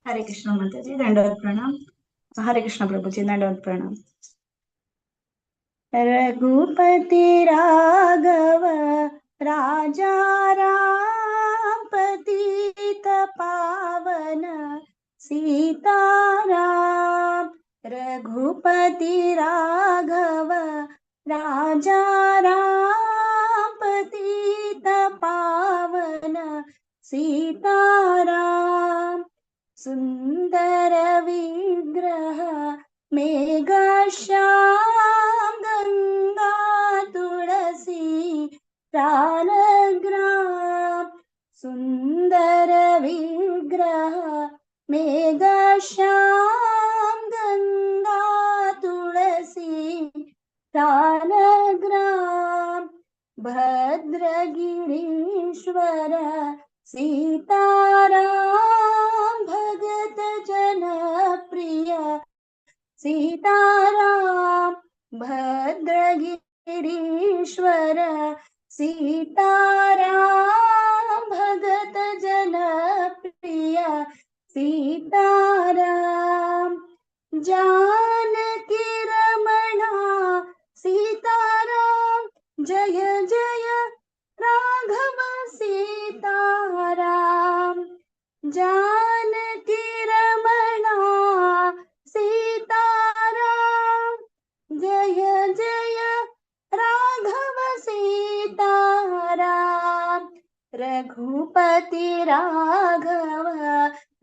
हरे कृष्ण माताजी, दंडवत प्रणाम. हरे कृष्ण प्रभुजी, दंडवत प्रणाम. रघुपति राघव राजा राम, पतित पावन सीताराम. रघुपति राघव राजा राम, पतित पावन सीताराम. सुंदर विग्रह मेघश्याम, गंगा तुळसी शालग्राम. सुंदर विग्रह मेघश्याम, गंगा तुळसी शालग्राम. भद्रगिरीश्वर सीताराम, भगत जनप्रिय सीताराम. भद्रगिरीश्वर सीताराम, भगत जनप्रिय सीताराम. जानकी रमणा सीताराम, जय जय राघव सीताराम. जानकी रमणा सीताराम, जय जय राघव सीताराम. रघुपति राघव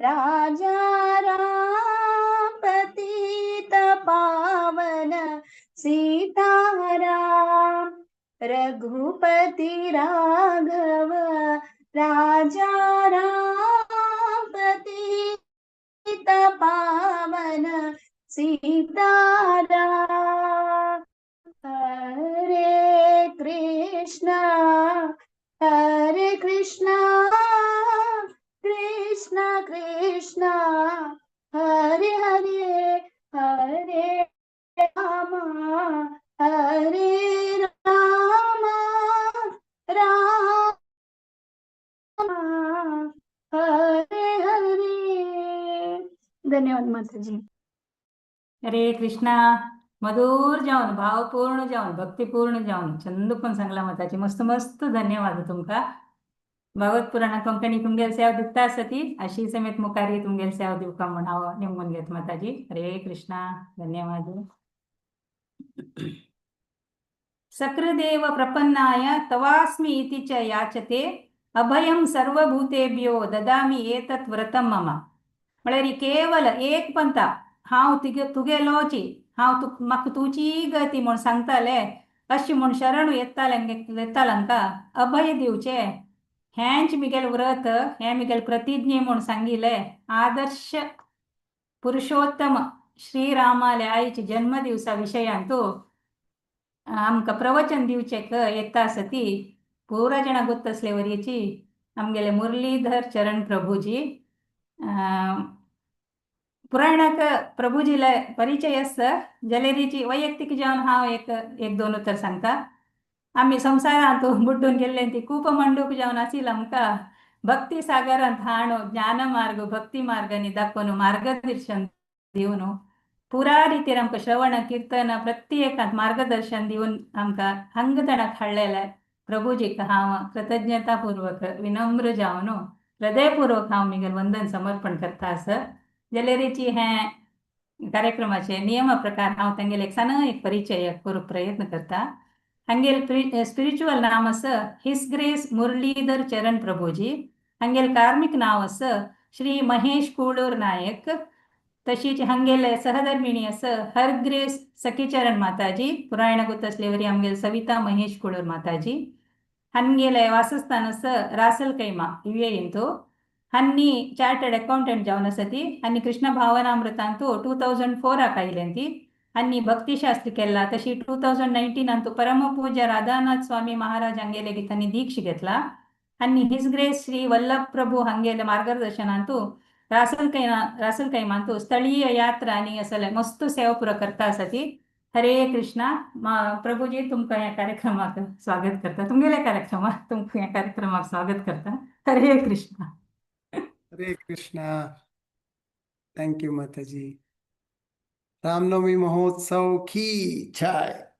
राजा राम, पतित पावन सीताराम. रघुपति राघव राजा राम, पतित पावन सीताराम. हरे कृष्णा हरे कृष्णा, कृष्ण कृष्ण हरे हरे, हरे राम हरे राम, राम हरे हरे. धन्यवाद माताजी. हरे कृष्णा. मधुर जावन, भावपूर्ण जावन, भक्तिपूर्ण जावन चंदूपण सांगला माताजी. मस्त मस्त धन्यवाद तुमका. भागवत पुराणा कोंकणी तुमगेल सेवा दिता आसा ती अशी समेत मुखारी तुमगेल सेवा दिवका म्हण हांव नेमून घेत माताजी. हरे कृष्णा, धन्यवाद. सकृदेव प्रपन्नाय तवास्मि इति च याचते, अभयं सर्वभूतेभ्यो ददामि एतत् व्रतं मम. म्हळ्यार केवल एक पंथा हांव तुगे तुगेलोची, हांव तु म्हाका तुजी गती म्हूण सांगताले, अशें म्हूण शरण येताले येतालांका अभय दिवचे हेंच मिगेल व्रत, हें मिगेल प्रतिज्ञे म्हूण सांगिले. आदर्श पुरुषोत्तम श्रीरामाले आयचे जन्मदिवसा विशयांतु आमकां प्रवचन दिवचेक येता आसा ती पुरा जाणां गोत्त वरयेची आमगेले मुरलीधर चरण प्रभुजी. पुराणाक प्रभुजीला परिचय आसा जलेरीची वैಯಕ್ತಿक जावन हांव एक एक दोन उतर सांगता. आमी संवसारांत बुड्डून गेल्ले ती कूप मंडूक जावन आशिल्लो आमकां भक्ती सागरांत हाणू ज्ञान मार्ग भक्ती मार्गांनी दाखोवन मार्गदर्शन दिवन पुरा रितीर आमकां श्रवण कीर्तन प्रत्येकांत मार्गदर्शन दिवन आमकां हंगतणाक हाडलेले प्रभुजीक हांव कृतज्ञतापूर्वक विनम्र जावन हृदयपूर्वक हांव मिगेल वंदन समर्पण करता. आसा जलेरीची हें कार्यक्रमाचे नियम प्रकार हांव तांगेले एक सान एक परिचय करूंक प्रयत्न करता. हांगेल स्पिरिच्युअल नाम आसा his grace Muralidhar चरण प्रभुजी. हांगेल कार्मिक नांव आसा श्री महेश कुळूर नायक. तशीच हांगेले सहधर्मिणी आसा हर ग्रेस सखीचरण माताजी. पुरायण गोत असलेवरी आमगेल सविता महेश कुळूर माताजी. हांगेले वासस्थान आसा रासल कैमा, युएईंतु. हन्नी चार्टर्ड अकाउंटंट जावन आसा ती आनी कृष्ण भावनामृतांतु 2004 आक आयलें ती. आनी भक्तिशास्त्र केला. तशी 2019 अंतु परमपूज्य राधानाथ स्वामी महाराज हांगेले तांणी दीक्ष घेतला. आनी his grace Shri Vallabh Prabhu हांगेले मार्गदर्शनांतु रासल कैमांतु स्थळीय यात्रा आनी असले मस्त सेवा पुरो करता आसा ती. हरे कृष्णा प्रभुजी, तुमकां ह्या कार्यक्रमाक स्वागत करता. तुमगेल्या कार्यक्रमाक, तुमकां ह्या कार्यक्रमाक स्वागत करता. हरे कृष्णा. हरे Krishna. Thank you Mataji. Ramnavami महोत्सव की जय।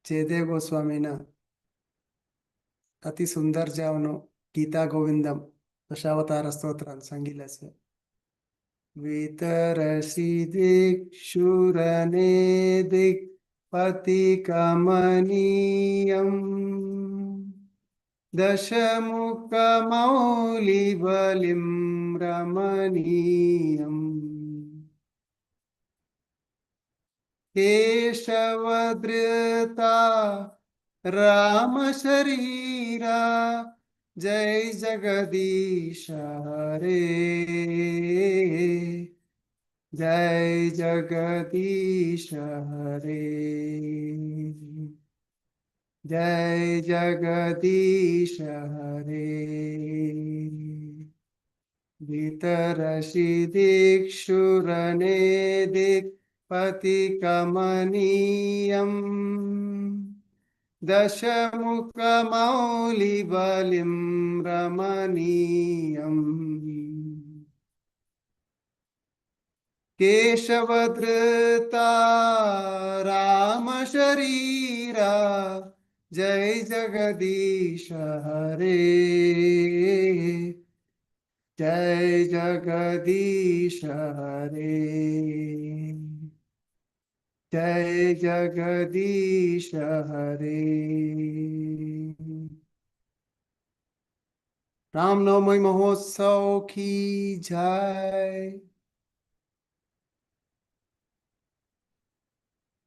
जयदेव गोस्वामीन अति सुंदर जावन गीता गोविंदम दशावतार स्तोत्रान सांगिल्लें आसा. वितरसि दिक्षुरने दिक्पति कमनीयम् दशमुखमौलिबलिं रमणीयम् केशवधृता रामशरीरा जय जगदीश हरे, जय जगदीश हरे, जय जगदीश हरे. वितरसि दिक्षुरने दिक्पति कमनीयम् दशमुखमौलिबलिं रमणीयम् केशवधृता रामशरीरा जय जगदीश हरे, जय जगदीश हरे, जय जगदीश हरे. रामनवमी महोत्सव की जय.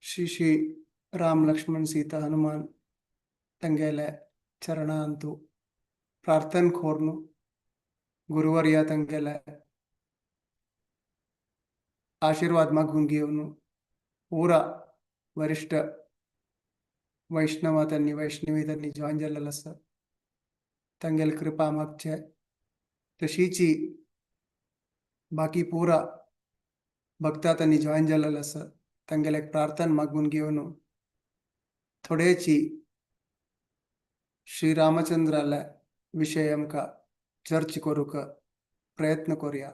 श्री श्री राम लक्ष्मण सीता हनुमान ತಂಗೆಲೆ ಚರಣ ಅಂತು ಪ್ರಾರ್ಥನೆ ಕೋರ್ನು ಗುರುವರ್ಯ ತಂಗೆಲೆ ಆಶೀರ್ವಾದ मागून घेवन पूरा वरिष्ठ वैष्णव त्यांनी वैष्णवी त्यांनी जॉईन जाल्लेलो आसा तांगेले कृपा मागचे. तशीची बाकी पूरा भक्ता त्यांनी जॉईन जाल्लेलो आसा तांगेले प्रार्थना मागून घेवन थोडेची श्री रामचंद्राल्या विशय आमकां चर्च करूंक प्रयत्न करुया.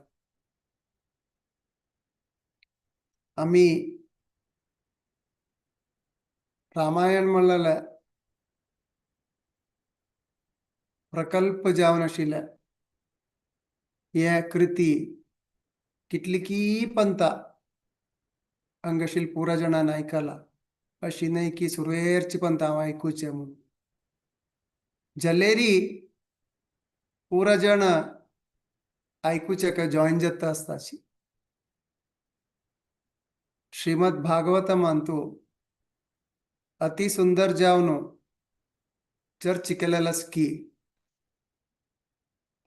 आमी रामायण म्हणलेले प्रकल्प जावन आशिल्ले हे कृती कितली पंता हांगाशील पुरा जाणान आयकला अशी न्हय की सुरवेरची पंता हांव आयकुचें म्हणून जलेरी पुरा जाण आयकुचें काय जॉईन जाता आसता अशी. श्रीमद भागवतमांतु अति सुंदर जावन चर्च केलेलो आसा की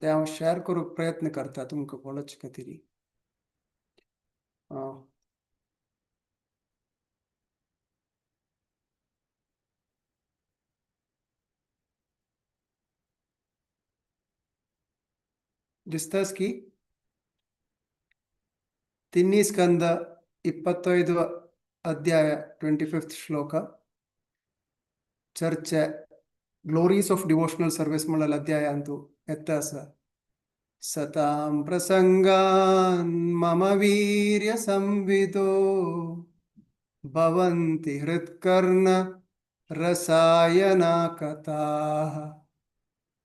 ते हांव शेअर करूंक प्रयत्न करता तुमकां पळोवचे खातीर. दिसतास की तिन्ही स्कंद 25 अध्याय 25th ಶ್ಲೋಕ ಚರ್ಚೆ ಗ್ಲೋರೀಸ್ ಆಫ್ ಡಿವೋಷನಲ್ ಸರ್ವಿಸ್ म्हणलेलो अध्याय अंतु ಎತ್ತ आसा. सतां प्रसंगान् मम वीर्य संविदो भवन्ति हृत्कर्ण रसायना कथाः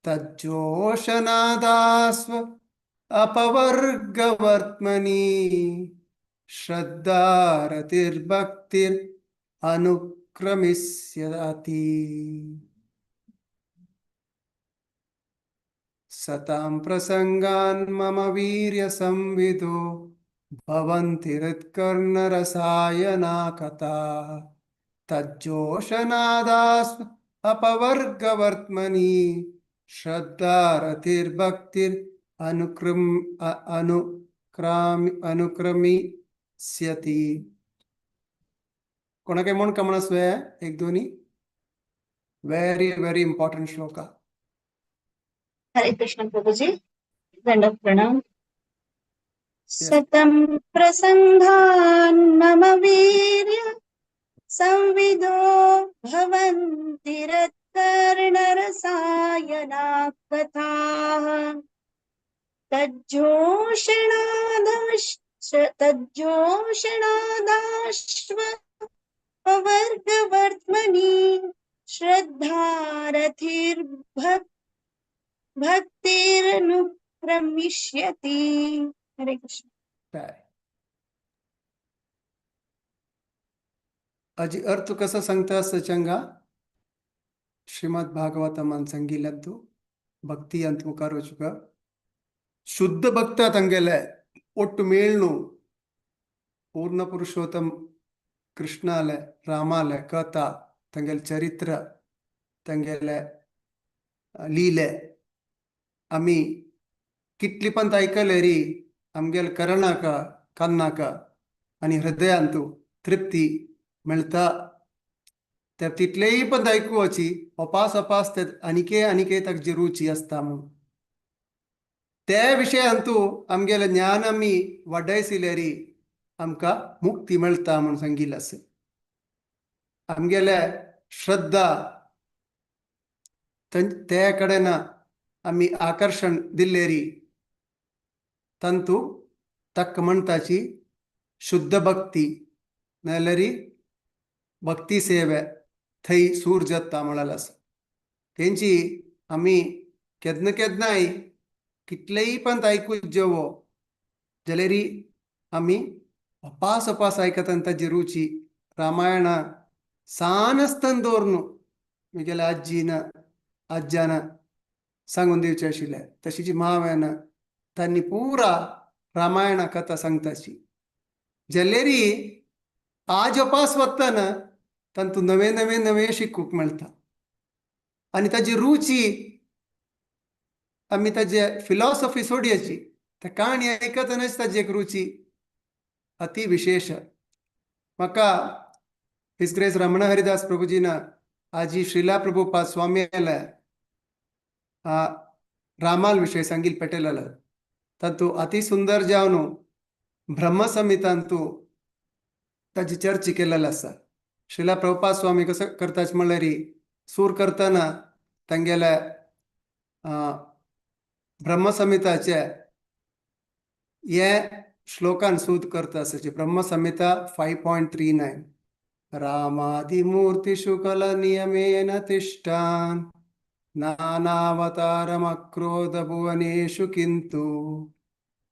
तज्जोषनादास्व अपवर्गवर्त्मनि श्रद्धारतिर्भक्तिर अनुक्रमिष्यति. सतां प्रसंगान् मम वीर्य संविदो भवन्ति हृत्कर्णरसायना कथाः तज्जोषनादास्व अपवर्गवर्त्मनि श्रद्धारतिर्भक्तिर अनुक्रमिष्यति. कोणाक म्हण कमण आसवे एक दोनी व्हेरी व्हेरी इम्पॉर्टंट श्लोका. हरे कृष्ण प्रभुजी, दंडवत प्रणाम. सतम प्रसंगान् मम वीर्य संविदो भवन्ति रत्कर्णरसायना कथाः तज्जोषणादश् तज्जोषणादाश्व पवर्गवर्त्मनि श्रद्धारथिर्भक् भक्तिरनुक्रमिष्यति. हरे कृष्ण. अजी अर्थ कसं सांगता सचंगा श्रीमद भागवतमान सांगिल्ल्यांतु भक्ती अंत मुखार वचुका शुद्ध भक्त ತಂಗೆಲೆ ಒಟ್ಟು ಮೇಳ್ನು पूर्ण पुरुषोत्तम कृष्णाले रामाले कथा ತಂಗೆಲೆ ಚರಿತ್ರ ತಂಗೆಲೆ लीले आमी कितली पण आयकले री आमगेले करणाक कान्नाक आनी हृदयांतु तृप्ती मेळटा. ते तितलेय पण आयकुपाची अपास अपास ते आनिके आनिके ताका रुची आसता म्हूण ते विशयांतु आमगेलें ज्ञान आमी वाडयसिलेरी आमकां मुक्ती मेळटा म्हूण सांगिल्लें आसा. आमगेले श्रद्धा ते कडेन आमी आकर्शण दिल्लेरी ತಂತು ತಕ್ಕ म्हणताची शुद्ध भक्ती नाल्यारी भक्ती सेवे थंय सूर जाता म्हळ्यार आसा. तेंची आमी केन्ना केन्नाय कितलेय पण आयकूच जेवो जाल्यारी आमी अपास अपास आयकता आनी ताजी रुची रामायणा सान आसतना दवरून म्हगेल्या आज्जीन आज्जान सांगून दिवचें आशिल्लें. तशीच माव्यान तांणी पुरा रामायणा कथा सांगताची जाल्यारी आज अपास वतना तांतूं नवें नवें नवें शिकूंक मेळटा आनी ताजी रुची आमी ताजे फिलॉसॉफी सोडयाची त्या काणी आयकतनाच ताजी एक रुची अति विशेष. म्हाका his grace Raman Haridas प्रभुजीन आजी श्रीला प्रभुपाद स्वामी रामाल विषय सांगील पेटेलाल तातूंत अति सुंदर जावन ब्रह्मसंहितांतु ताजी चर्चा केलेली आसा. श्रीला प्रभुपाद स्वामी कसो करता म्हणल्यार सूर करतना तांगेल्या ब्रह्मसंहिताचे हे श्लोकान सूद करता आसा. ब्रह्मसंहिता 5.39 रामादिमूर्तिषु कल नियमेन तिष्ठान् नानावतारमक्रोध भुवनेषु किन्तु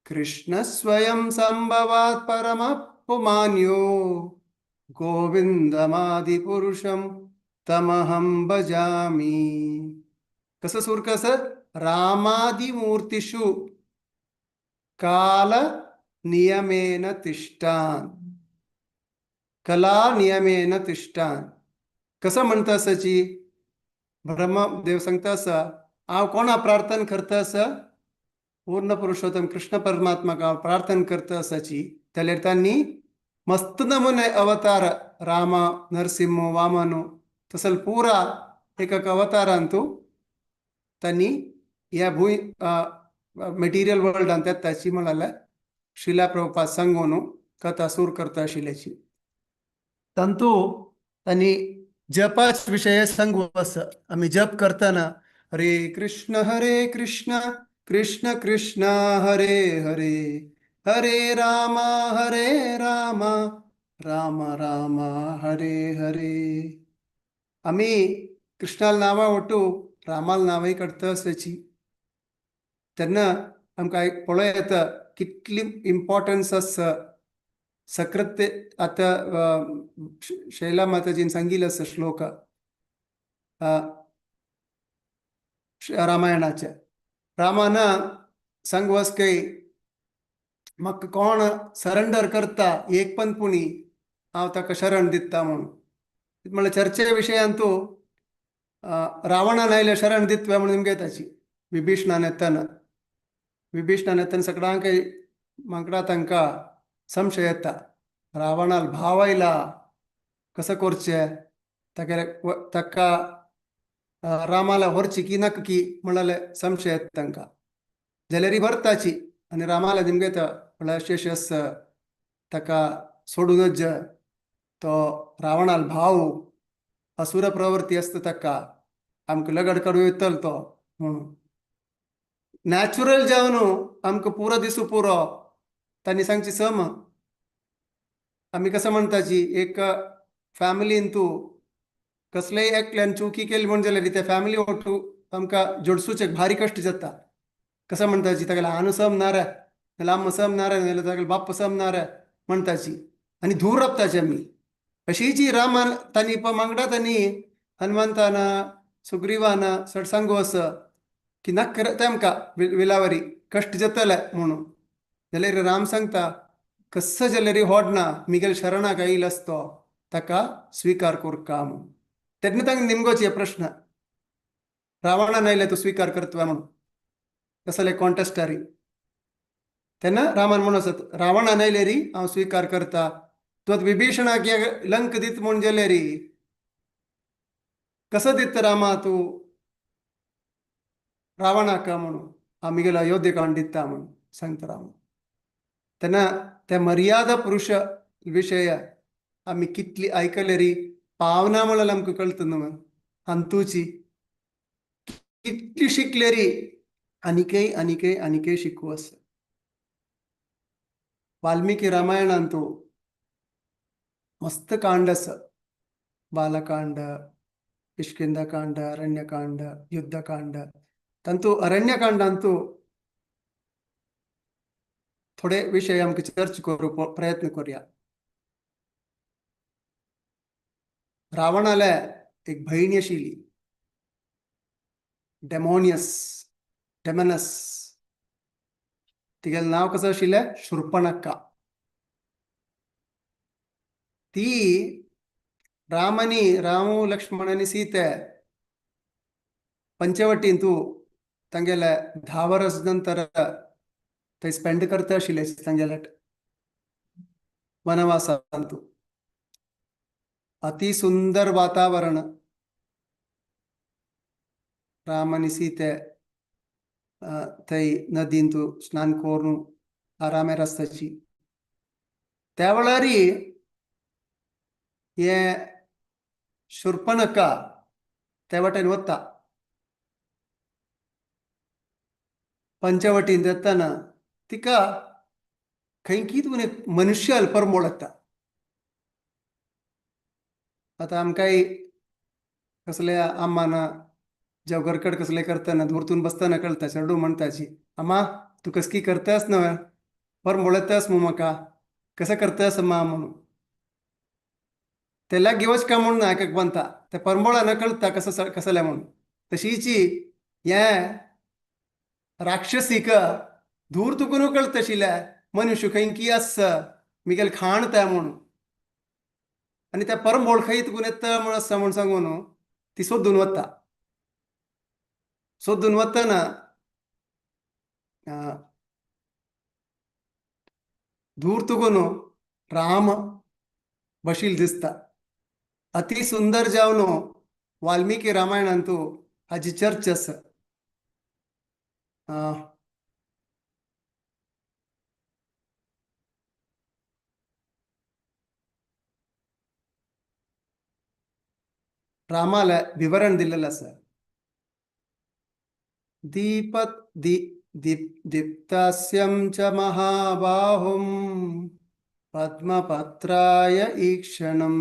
कृष्ण स्वयं संभवात् परमपुमान्यो गोविंदमादिपुरुषं तमहं भजामि. कसं सूर कसं रामादिमूर्तिषु काल नियमेन तिष्ठान कला नियमेन तिष्ठान कसं म्हणता सची ब्रह्मदेव सांगता आसा हांव कोणा प्रार्थना करता आसा पूर्ण पुरुषोत्तम कृष्ण परमात्माक हांव प्रार्थना करता आसाची जाल्यार तांणी मस्त नमुने अवतार राम नरसिंह वामन तसल पुरा एक अवतारांतु तांणी ह्या भूंय मटेरियल वर्ल्डान ताची म्हळ्यार श्रीला प्रभुपाद सांगून कथा सूर करता आशिल्ल्याची. तांतू तांणी जपाच विशय सांगू आसा. आमी जप करतना हरे कृष्ण हरे कृष्ण कृष्ण कृष्ण हरे हरे हरे राम हरे राम राम राम हरे हरे. आमी कृष्णाल नांवां वटू रामाल नांवांय काडटा आसाची. तेन्ना आमकां पळोवं येता कितली इम्पॉर्टन्स आसा सकृत्य. आतां शैला माताजीन सांगिल्लो आसा श्लोक रामायणाचे. रामान सांगवस काय म्हाका कोण सरेंडर करता एक पण पुणी हांव ताका शरण दिता म्हणून. म्हणल्यार चर्चे विशयांतू रावणान आयले शरण दितवे म्हणून निमगे ताची विभीषणान येतना विभीषणान येतना सगळ्यांक माकडा तांकां संशय येता रावणाल भाव आयला कसं करचें ताका ताका रामाला व्हरची की नाका की म्हळ्यार संशय येता तांकां. जाल्यार व्हरताची आनी रामाला निमगे येता म्हळ्यार अशें अशें आसा ताका सोडूनच तो रावणाल भाव असुर प्रवृत्ती आसता ताका आमकां लगड काडूं येतलो तो म्हणून. नॅचरल जावन आमकां पुरो दिसूं पुरो तांणी सांगची सम. आमी कसं म्हणताची एक फॅमिलीन तूं कसलेय एकल्यान चुकी केली म्हण जाल्यार त्या फॅमिली ओटू आमकां जोडसूचें भारी कश्ट जाता. कसं म्हणताची तागेले आनु सम ना रे, आम्मा सम ना रे, नाल्यार तागेले बाप्पा सम ना रे म्हणताची आनी धूर राबताची आमी. अशीची रामान तांणी मांगडा तांणी हनुमंतान सुग्रीवान सड सांगू असं की नाक तेमकां विलावरी कश्ट जातले म्हणून. जाल्यार राम सांगता कसं जाल्यार होडना मिगेल शरणाक आयिल्लो आसतो ताका स्विकार करका म्हणून. तेन्ना तांकां निमगोची प्रश्न रावणान आयले तूं स्विकार करतलो म्हणून कसले कॉन्टेस्टारी. तेन्ना रामान म्हणून आसत रावणान आयले री हांव स्विकार करता, तूं आतां विभीषणाक लंक दीत म्हूण जाल्यार री कसो दित रामा तूं रावणाक म्हणून हांव मिगेलो अयोध्यकांड दिता म्हणून सांगता राम. तेन्ना त्या मर्यादा पुरुष विशय आमी कितली आयकले री पावना म्हणल्यार आमकां कळटा न्हू अंतूची कितली शिकले री आनीकय आनीकय आनीकय शिकू आसा. वाल्मिकी रामायणांतू मस्त कांड आसा, बालकांड, किष्किंधाकांड, अरण्यकांड, युद्धकांड. तांतू अरण्यकांडांतू थोडे विशय आमकां चर्च करूंक प्रयत्न करूया. रावणाले एक भयणी आशिल्ली डेमोनियस, डेमनस, तिगेलें नांव कसं आशिल्लें शूर्पणखा. ती रामानी रामू लक्ष्मण आनी सीते पंचवटींतू तांगेले 10 वर्स नंतर थंय स्पेंड करता आशिल्ले तांगेले वनवासांतू. अति सुंदर वातावरण, राम आनी सीते थंय नदींतू स्नान करून आरामेर आसताची. त्या वेळार हे शूर्पणखा त्या वाटेन वता पंचवटीन येतना तिका खंय तुवें एक मनुष्य अल्परमोळ येता. आतां आमकांय कसले आम्मान जेव घरकड कसले करतना धुरतून बसतना कळटा चेडूं म्हणटाची अम्मा तूं कसकी करतास न्हय परमोळतास मू म्हाका कसं करतास अम्मा म्हणून. त्याला घेवच का म्हणून एक एक बांदता त्या परमोळा न कळता कसं कसलें म्हणून. तशीची हें राक्षसीक दूर तुकून कळता आशिल्लें मनुष्य खंय की आस मिगेल खाण त्या म्हणून. आनी त्या परमोळ खंय तुकून येता म्हण आसा म्हूण सांगून ती सोदून वता. सोदून वतना दूर तुकून राम बशील दिसता. अति सुंदर जावन वाल्मिकी रामायणांतू हाजी चर्च आसा. रामाला विवरण दिलेलं आसा. दीपत दीप्तास्यं च महाबाहुं पद्मपत्राय ईक्षणं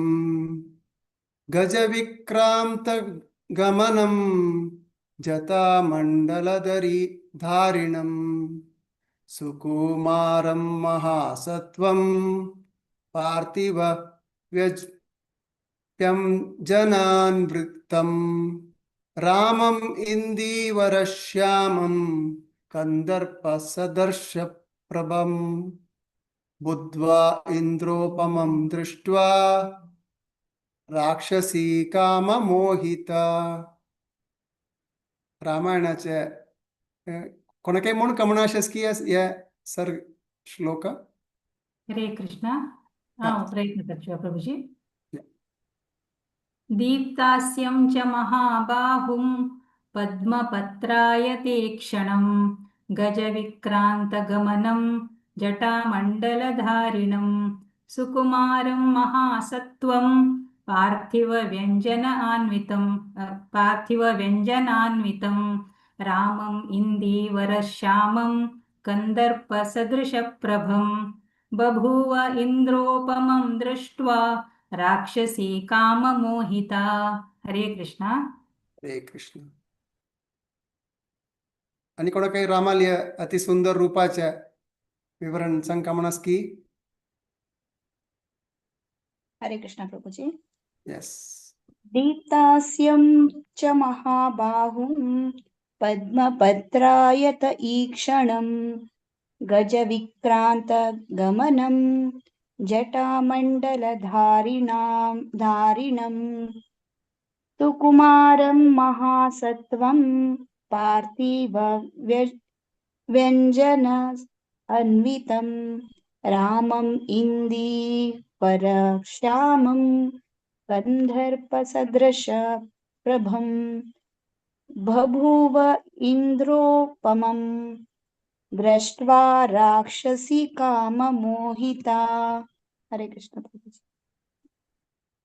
गजविक्रांत गमनं जटामण्डलधरी धारिणं सुकुमारं महासत्वं पार्थिव व्यज्यं जनान् वृत्तं रामम् इन्दीवरश्यामं कन्दर्पसदर्शप्रभं बुद्ध्वा इंद्रोपमं दृष्ट्वा राक्षसी काममोहिता. रामायणाचे कोणाकय म्हूण कमणा की हे सर श्लोक. हरे कृष्णा. हांव प्रयत्न करचो प्रभुजी. दीप्तास्यं च महाबाहुं पद्मपत्राय ते क्षणं गजविक्रान्तगमनं जटामण्डलधारिणं सुकुमारं महासत्त्वं पार्थिवव्यञ्जन आन्वितं पार्थिवव्यञ्जनान्वितं रामम् इन्दीवरश्यामं कन्दर्पसदृशप्रभं बभूव इंद्रोपमं दृष्ट्वा राक्षसी काममोहिता. हरे कृष्णा. हरे कृष्ण. आणि कोणा काही रामालय अति सुंदर रूपाच्या विवरण सांगका म्हणस की? हरे कृष्ण प्रभुजी. येस. दीप्तास्यं च महाबाहुं पद्मपत्रायत ईक्षणं गजविक्रान्तगमनं जटामण्डलधारिणां धारिणं सुकुमारं महासत्त्वं पार्थिव व्यञ्जन अन्वितं रामम् इन्दीवरश्यामं गन्धर्पसदृश प्रभं बभूव इन्द्रोपमं दृष्ट्वा राक्षसी काममोहिता. हरे कृष्ण प्रभुजी.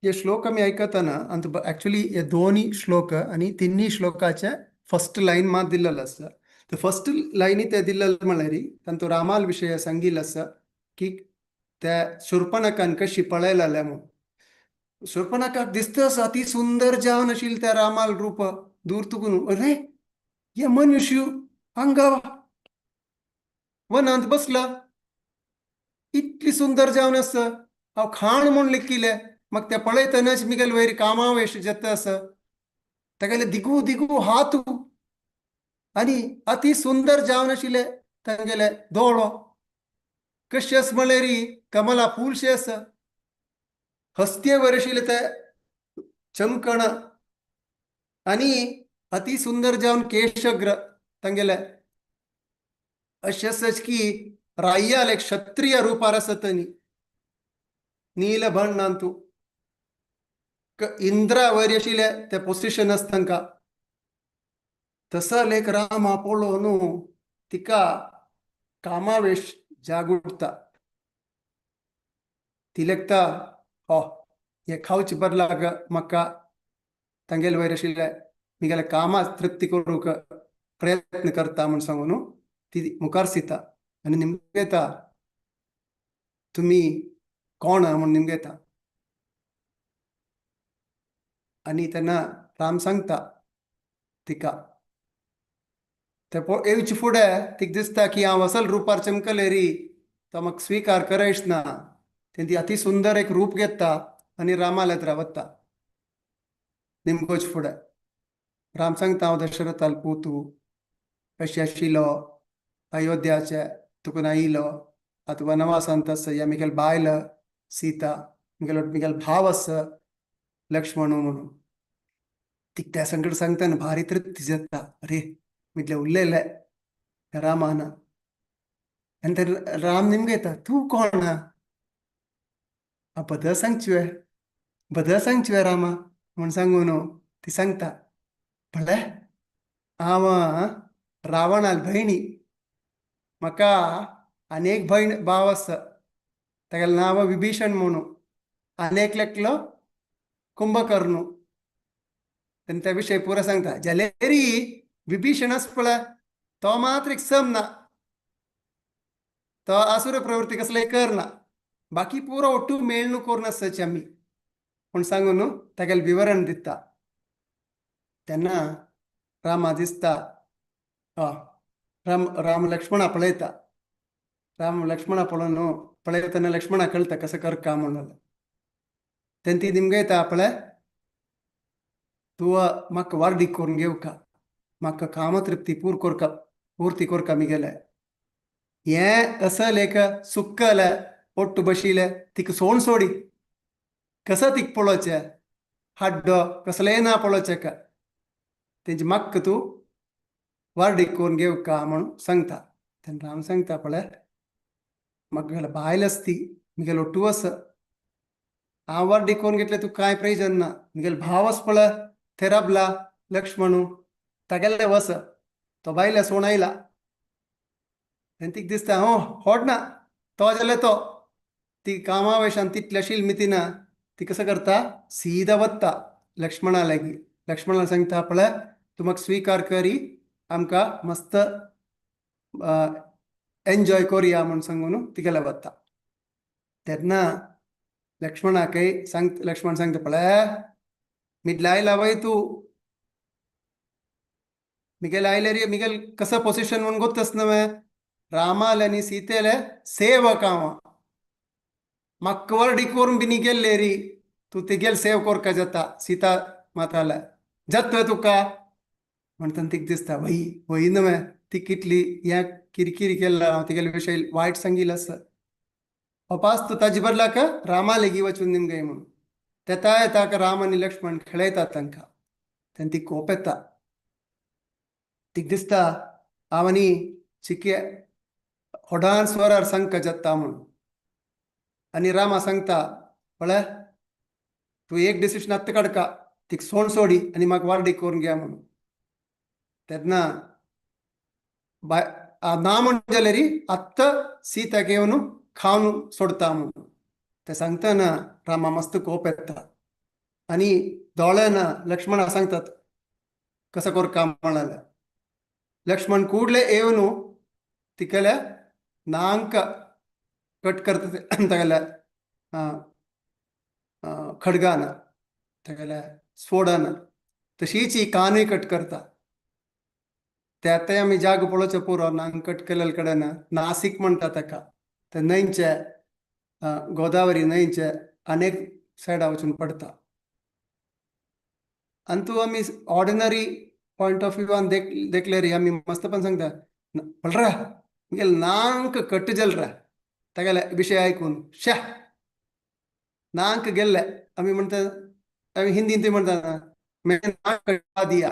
हे श्लोक मी ऐकताना अंत ऍक्च्युली हे दोन्ही श्लोक आणि तिन्ही श्लोकाच्या फर्स्ट लाईन मात दिलेलं आसा. तर फर्स्ट लाईनी ते दिलेलं म्हळ्यार तांतू रामाल विशय सांगिल्लो आसा की त्या शूर्पणखान कशी पळयलेलें म्हूण. शूर्पणखाक दिसता आसा अति सुंदर जावन आशिल्लें त्या रामाल रूप. दूर तुकून, अरे, हे मनुष्य हांगा वनांत बसला, इतली सुंदर जावन आसा, हांव खाण म्हूण लेखिलें. मग ते पळयतनाच मिगेल वयर कामावेश जाता आसा. तागेले दिगू दिगू हात आणि अति सुंदर जावन आशिल्ले तांगेले दोळो कशे आसा म्हळ्यार कमला फूलशे आसा. हस्तीवर आशिल्ले ते चमकण आणि अति सुंदर जावन केशग्र तांगेले अशें आसा की राय्याल एक क्षत्रिय रूपार आसत. नील बण्णांतु इंद्रा वयर आशिल्ले ते पोजिशन आसा तांकां. तसो लेख रामा पळोवन तिका कामावेश जागुडता. ती लेखता, हो हे खावचे बदलाक म्हाका तांगेले वयर आशिल्ले मिगेले कामा तृप्ती करूंक प्रयत्न करता म्हूण सांगून ती मुखार सिता आनी निमगेता, तुमी कोण म्हूण निमगेता. आनी तेन्ना राम सांगता तिका. ते येवचे फुडें तिका दिसता की हांव असल रुपार चमकले री, तो म्हाका स्विकार करयच ना. तें ती अति सुंदर एक रूप घेता आनी रामालयत रावता. निमगोच फुडें राम सांगता, हांव दशरथाल पूतू अशें आशिल्लो, अयोध्याचे तुका आयिलो, आतां वनवासांत आसा. ह्या मिगेल बायल सीता, मिगेल मिगेल भाव आसा लक्ष्मण म्हणून. तिका त्या संकट सांगतना भारी तृप्ती जाता, अरे, मिटले उरलेले रामान. आनी ते राम निमगेता, तूं कोण? बदल सांगची, बदल सांगची रामा म्हूण सांगून ती सांगता, भले हांव रावणाल भयणी, म्हाका आनी एक भयण भाव आसा, तागेलें नांव विभीषण म्हणून, आनी एक एकलो कुंभकर्ण. तेन्ना त्या विशय पुरो सांगता. जाल्यार विभीषण आसा पळय, तो मात्र एक सम ना, तो आसुर प्रवृत्ती कसले करना, बाकी पुरो ಒಟ್ಟು ಮೇಳ್ನು करून आसचे आमी म्हूण सांगून तागेलें विवरण दिता. तेन्ना रामा दिसता, राम राम लक्ष्मणा पळयता. राम लक्ष्मणा पळोवन पळयतना लक्ष्मणा कळटा कसं करका म्हणून. तेन्ना ती निमगयता, पळय, तूं म्हाका वार्डीक करून घेवका, म्हाका कामतृप्ती पूर कोरका, पूर्ती कोरका मिगेले. हें असल एक सुक्कले ಒಟ್ಟು बशिले तिका सोण सोडी कसं तिक पळोवचें, हाड्डो कसलें ना पळोवचें का, तेंची म्हाका तूं वार्डीक करून घेवका म्हणून सांगता. तेन्ना राम सांगता, पळय, म्हाका बायल आसती, मिगेलो ಒಟ್ಟು आसा, हांव वार्डीक करून घेतलें तुका कांय प्रयोजन ना. मिगेलो भाव आसा पळय थंय राबला लक्ष्मणू, तागेले वस, तो बायले सोण आयला. तेन्ना तिका दिसता, हो होड ना तो जाल्यार तो ती कामावेशान तितल्या मितीना ती कसं करता, सीधा वत्ता लक्ष्मणा लागीं. लक्ष्मणाला सांगता, पळय, तूं म्हाका स्विकार करी, आमकां मस्त एन्जॉय करुया म्हूण सांगून तिगेले वता. तेन्ना लक्ष्मणाकय सांग, लक्ष्मण सांगता, पळय मिडला आयला वय तूं, मिगेल आयले रे, मिगेल कसं पोझिशन म्हणून गोतच नव्हे, रामाले आनी सीतेले सेवक हांव, म्हाका वर्डी करून बिनी गेल्ले री, तूं तिगेल सेव करका जाता सीता माताले जाता तुका म्हणटना तिका दिसता वही वही नव्हे, ती कितली ह्या किरकिरी केल्ला हांव तिगेले विशय वायट सांगील आसा, अपास तूं ताजे बदलाक रामा लेगी वचून निमगे म्हणून. तेता येता राम आनी लक्ष्मण खेळयतात तांकां, तेन्ना ती कोप येता, तिका दिसता हांव आनी चिके होडान स्वरार सांगका जाता म्हणून. आनी रामा सांगता, पळय तूं एक डिसिशन आत्तां काडका, तिका सोण सोडी आनी म्हाका वार्डी करून घे म्हणून. तेन्ना बाय ना म्हण जाल्यार आत्तां सीताक येवन खावन सोडता म्हणून. ते सांगतना रामा मस्त कोप येता आनी दोळ्यान लक्ष्मणा सांगतात कसं करका म्हणाले. लक्ष्मण ಕೂಡಲೇ येवन तिगेले नांक कट करता तागेल्या खडगान, तागेल्या स्वोडान, तशीच ही कानूय कट करता. ते आतांय आमी जागो पळोवचो पुरो, नांक कट केल्ले कडेन नासीक म्हणटा ताका, ते न्हंयचे गोदावरी न्हंयचे अनेक सायडा वचून पडटा. आनी तूं आमी ऑर्डिनरी पॉयंट ऑफ व्यूआन देखले री आमी मस्तपण सांगता, पळरा मुगेल नांक कट जलरा तागेले विशय आयकून श्या नांक गेल्ले आमी म्हणटा, आमी हिंदीन ती म्हणटा मैं नाक कटवा दिया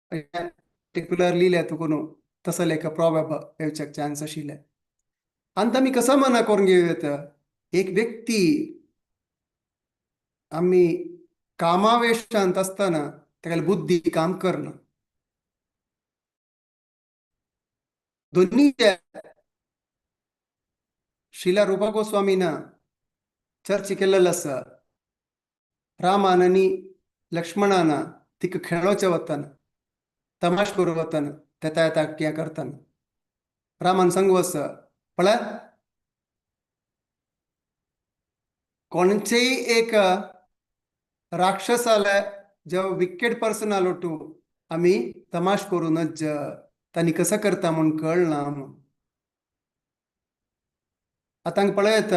पर्टिक्युलर लिहिलें तुका न्हू तसो एक प्रॉबेब येवच्याक चान्स आशिल्ले. आनी आमी कसो मना करून घेवं येता, एक व्यक्ती आमी कामावेशांत आसतना तागेली बुद्धी काम करना. दोन्ही श्रीला रूपा गोस्वामीन चर्च केल्लेलो आसा, रामान आनी लक्ष्मणान तिका खेळोवचें वतना तमाश करूं वतना तेता येता हें करतना रामान सांगू आसा, पळय कोणचेय एक राक्षसाले जेव विकेड पर्सन आलो तूं आमी तमाश करूं नज, तांणी कसं करता म्हूण कळना म्हूण. आतां पळयत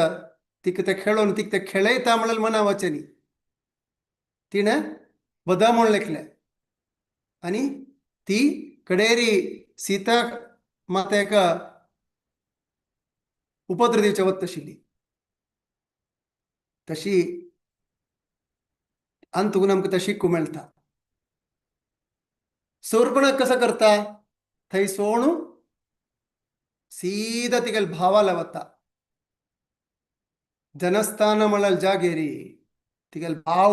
तिका ते खेळोवन तिका ते खेळयता म्हणल्यार मना वचनी न्ही, तिणें बदा म्हूण लेखलें आनी ती कडेरी सीता मातेक उपद्र दिवचे वत आशिल्ली. तशी अंतून आमकां तें शिकूंक मेळटा. सोरपणाक कसो करता, थंय सोणू सीधा तिगेले भावाला वता, जनस्थान म्हळ्यार जागेरी तिगेले भाव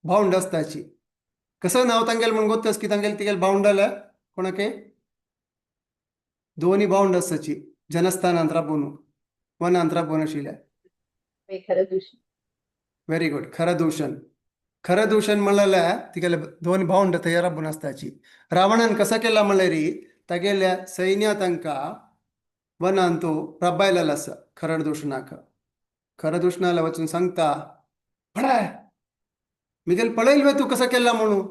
भावंड आसताची, कसं नाव तांगेले म्हूण गोत्तस की तांगेले तिगेले भावंडाले कोणाके दोन्ही भावंड आसताची जनस्थानांत राबून वनांत राबून आशिल्ले. Very good, Khardushan. खरदूषण म्हणल्यार तिगेले दोन भावंड थंय राबून आसताची. रावणान कसो केला म्हणल्यार तागेल्या सैन्या तांकां वनांत तो राबायलेलो आसा खरदूषणाक. खरदूषणाला वचून सांगता, पळय मिगेल पळयल वे तूं कसो केला म्हणून.